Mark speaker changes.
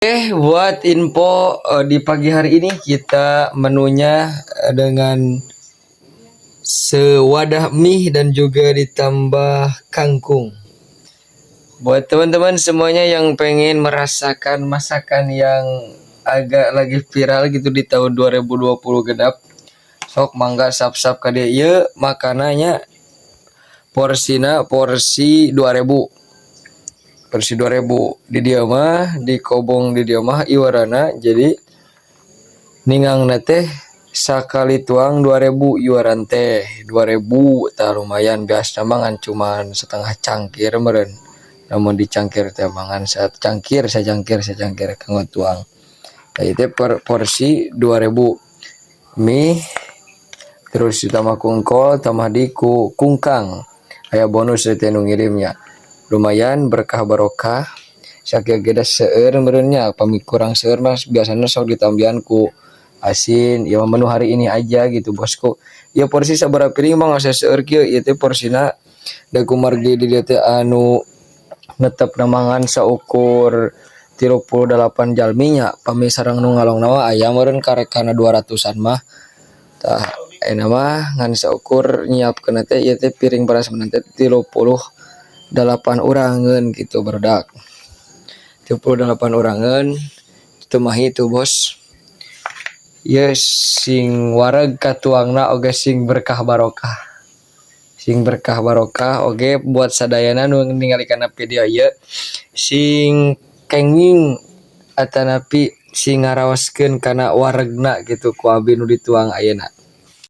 Speaker 1: Oke, buat info di pagi hari ini kita menunya dengan sewadah mie dan juga ditambah kangkung. Buat teman-teman semuanya yang pengen merasakan masakan yang agak lagi viral gitu di tahun 2020 genap, sok mangga sap-sap ka dieu. Ieu makanannya porsina porsi 2000, porsi 2000 di dieu mah, di Kobong di dieu mah iuranna. Jadi ningangna teh sakali tuang 2000, iuran teh 2000. Tah, lumayan. Biasa mah ngan cuman setengah cangkir meureun, lamun di cangkir teh mangan sacangkir, sacangkir, sacangkir kanggo tuang. Tah, ieu teh per porsi 2000, mie terus ditambah ku engkol, tambah di ku kungkang, aya bonus teh nu ngirimnya. Lumayan berkah barokah, sakieu ge da seueur meureun nya. Pami kurang seueur mah biasana sok ditambihan ku asin. Ieu mah menu hari ini aja gitu, bosku. Ieu porsi sabaraha piring mah asa seueur kieu. Ieu teh porsina da kumargi di dieu teh anu netepna mangan saukur 38 jalmi nya. Pami sareng nu ngalongna mah aya meureun karek kana 200-an mah. Tah, ayeuna mah ngan saukur nyiapkeun teh ieu teh piring prasmanan teh 38 urangeun gitu, barudak. 38 urangeun teu mahi tuh, bos. Ieu sing wareg katuangna oge, sing berkah barokah, sing berkah barokah oge buat sadayana nu ningali kana video ieu, sing kenging atanapi sing ngaraoskeun kana waregna gitu ku abi nu dituang ayeuna.